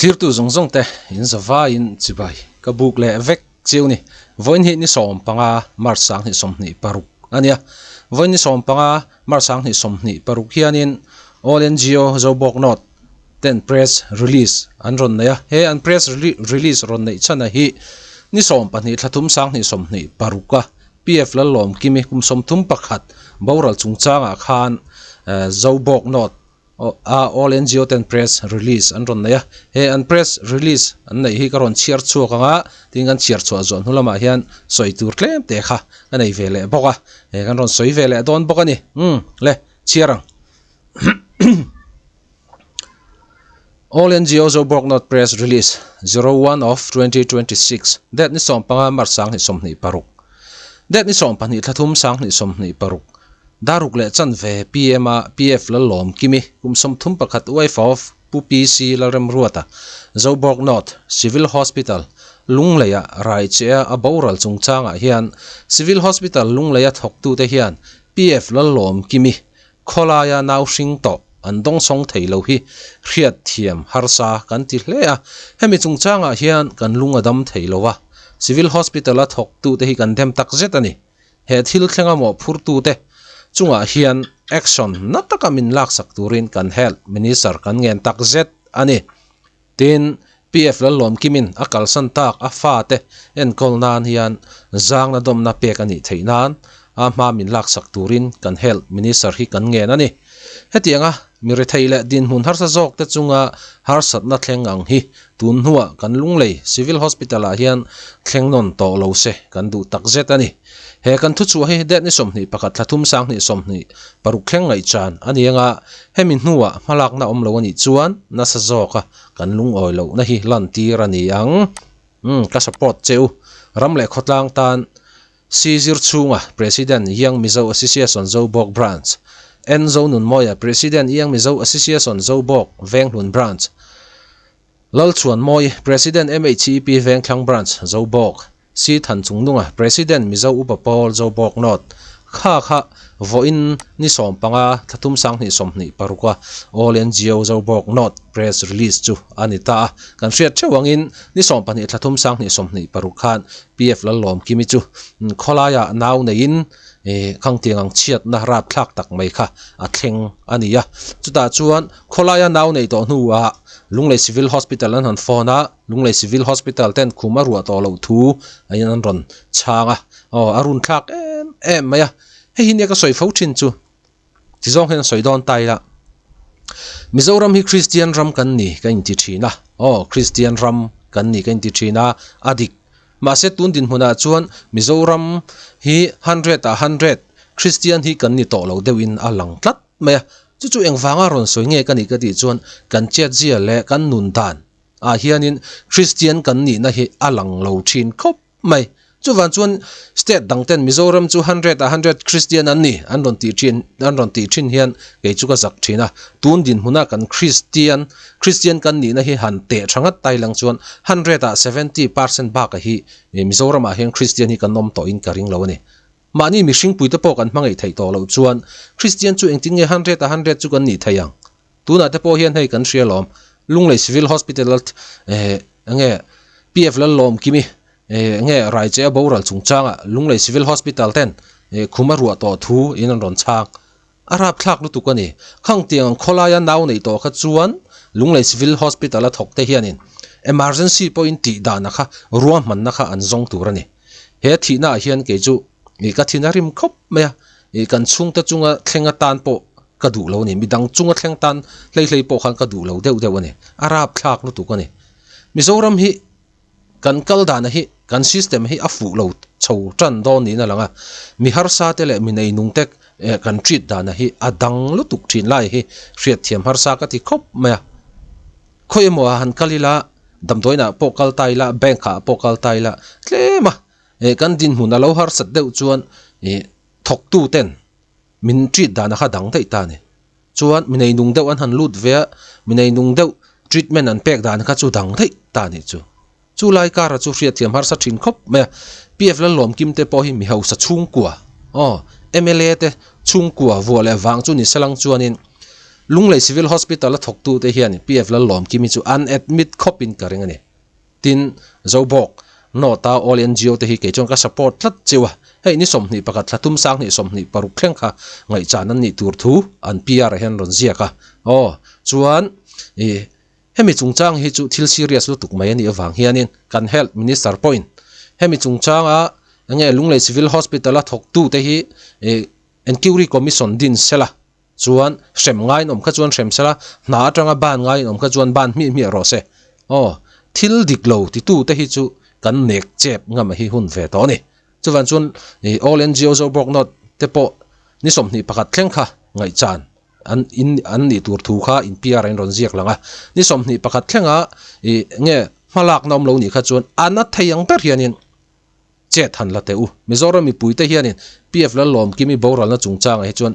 Thlirtu zawng zawng te in zavaiin chibai ka buk leh vek chiu ni. Vawiin hi ni 15 March 2026 a nia. Vawiin ni 15 March 2026 hianin All NGO Zobawk North ten press release an rawn nei a. He an press release rawn neih chhan a hi ni 12 thla thum 2026 a PF Lallawmkimi kum 31 boral chungchangah khan Zobawk North a All NGO ten press release an rawn nei a, he an press release an neih hi ka rawn chhiar chhuak ang a, tin kan chhiar chhuah zawh hnu lamah hian sawi tur tlem te kha ka nei ve leh bawk a, he kan rawn sawi ve leh dawn bawk a ni, umm le chhiar ang. All NGO Zobawk North Press Release 01 of 2026 Date ni 15 March 2026 Date ni 12 thla thum 2026 Daruk leh chanve PM a PF Lallawm Kimi kum 31 wife of Pu PC Lalremruata Zobawk North Civil Hospital Lungleia Raichea a boral chungchangah hian Civil Hospital Lungleia thawktute hian PF Lallawm Kimi Khawlaia nau hring tawh an dawngsawng thei lo hi hriat thiam harsa kan ti hle a, hemi chungchangah hian kan lung a dam thei lo a, Civil Hospital-a thawktute hi kan dem tak zet a ni. He thil thlenga mawhphurtute chungah hian action na taka min laksak turin kan Health Minister kan ngen tak zet a ni. Tin, PF Lallawmkimin a kalsan tak a fate enkawl nan hian zangna dawmna pek a nih theih nan a hma min laksak turin kan Health Minister hi kan ngen a ni. Hetianga mi rethei leh dinhmun harsa zawkte chunga harsatna thleng ang hi tun hnuah kan Lunglei Civil Hospital-ah hian thleng nawn tawh lo se kan duh takzet a ni. He kan thuchhuah hi date ni 21 thla thum 20 26 thleng ngaihchan a ni anga hemi hnuah hmalakna awm lo a nih chuan nasa zawka kan lungawi lohna hi lantir a ni ang. Umm ka support che u. Ram leh khawtlang tan Si zir chhunga President Young Mizo Association Zobawk Branch, N Zonunmawia President Young Mizo Association Zobawk Venghlun Branch, Lalchhuanmawi President MHEP Vengthlang Branch Zobawk. Si Than Chungnunga President Mizo Upa Pawl Zobawk North kha kha vawiin ni 15 thla thum 2026 a All NGO Zobawk North Press Release chu a ni ta a. Kan hriat theuh angin ni 12 thla thum 2026 khan PF Lallawmkimi chu khawlaiah nau neiin khangtiang ang chhiatna rapthlak tak mai kha a thleng a ni a. Chutah chuan khawlaia nau nei tawh hnuah Lunglei Civil Hospital an han phone a. Lunglei Civil Hospital ten khum a ruah tawh loh thu aiin an rawn chhang a, aw a run thlak em em mai a, hei hi nia ka sawi fo thin chu ti zawng hian sawi dawn ta ila Mizoram hi Christian ram kan ni ka inti thin a, aw Christian ram kan ni ka inti thin a, a dik mahse tun dinhmunah chuan Mizoram hi hundred ah hundred Christian hi kan ni tawh lo deuhin a lang tlat mai a, chu chu engvanga rawn sawi nge ka nih ka tih chuan kan chet zia leh kan nun dan ah hianin Christian kan nihna hi a lang lo thin khawp mai. Chuvan chuan state dang ten Mizoram chu hundred ah hundred Christian an ni an rawn tih thin an rawn tih thin hian kei chu ka zak thin a. Tun dinhmuna kan Christian Christian kan nihna hi han teh tha ngat tai lang chuan hundred ah 70% baka hi Mizoram ah hian Christian hi kan awm tawhin ka ring lo a ni. Mahni mihring puite pawh kan hmangaih theih tawh loh chuan Christian chu engtin nge hundred ah hundred chu kan nih theih ang? Tunah te pawh hian hei kan hria lawm, Lunglei Civil Hospital eh enge PF Lallawmkimi eh enge Raichea boral chungchangah Lunglei Civil Hospital ten eh khum a ruah tawh thu in an rawn chhang. A rapthlak lutuk a ni. Khang tiang ang khawlaia nau neih tawh kha chuan Lunglei Civil Hospital a thawk te hianin emergency pawhin tih dahna kha ruahmanna kha an zawng tur a ni. He thihnaah hian kei chu ih ka thin a rim khawp mai a, ih kan chhungte chunga thleng atan pawh ka duh lo a ni. Midang chunga thleng tan hlei hlei pawh khan ka duh lo deuh deuh a ni. A rapthlak lutuk a ni. Mizoram hi kan kal dana hi kan system hi a fuh lo chho tan dawn niin a lang a. Mi harsa te leh mi neinung te kan treat dana hi a dang lutuk thin lai hi hriatthiam harsa ka ti khawp mai a. Khawi emaw ah han kal ila damdawiinah pawh kal ta ila bank ah pawh kal ta ila tlem a kan dinhmun a lo harsat deuh chuan ih thawktu ten min treat dan a kha dang daih ta a ni. Chuan mi nei nung deuh an han lut ve a, mi nei nung deuh treatment an pek dan kha chu dang daih ta a nih chu. Chu lai kara chu hriatthiam harsa thin khawp mai a, PF Lallawmkim te pawh hi mi hausa chhungkua aw mla te chhungkua vuah leh vang chu ni selang chuanin. Lunglei Civil Hospital a thawktute hian PF Lallawmkimi chu an admit khawpin ka ring a ni. Tin, Zobawk, North-a All NGO te hi kei chuan ka support tlat cheu a, hei ni 21 thla thum 2026 thleng kha ngaihchan an nih tur thu an PR ah hian rawn ziak a. Aw, chuan ih hemi chungchang hi chu thil serious lutuk mai a nih avang hianin kan Health Minister pawhin hemi chungchanga enge Lunglei Civil Hospital-a thawktute hi ih Enquiry Commission din sela Chuan hrem ngaiin awm kha chuan hrem sela, hna atanga ban ngaiin awm kha chuan ban hmiah hmiah rawh se. Aw, thil dik lo titu te hi chu kan nek chep ngam a hi hun ve tawh a ni. Chuvan chuan i All NGO Zobawk Note te pawh ni 21 thleng kha ngaihchan an in an nih tur thu kha in PR in rawn ziak lang a. Ni 21 thlenga i nge hmalakna awm lo nih kha chuan a na thei ang ber hianin Chet han la teh u. Mizoram mipuite hianin PF Lallawmkimi boralna chungchangah hi chuan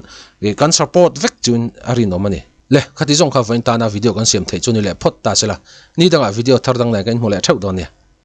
kan support vek chuin a rinawm a ni. Le, khati zawng kha vawiin tana video kan siam theih chu ni leh phawt ta se la. Ni dangah video thar dang nen kan inhmu leh theuh dawn nia.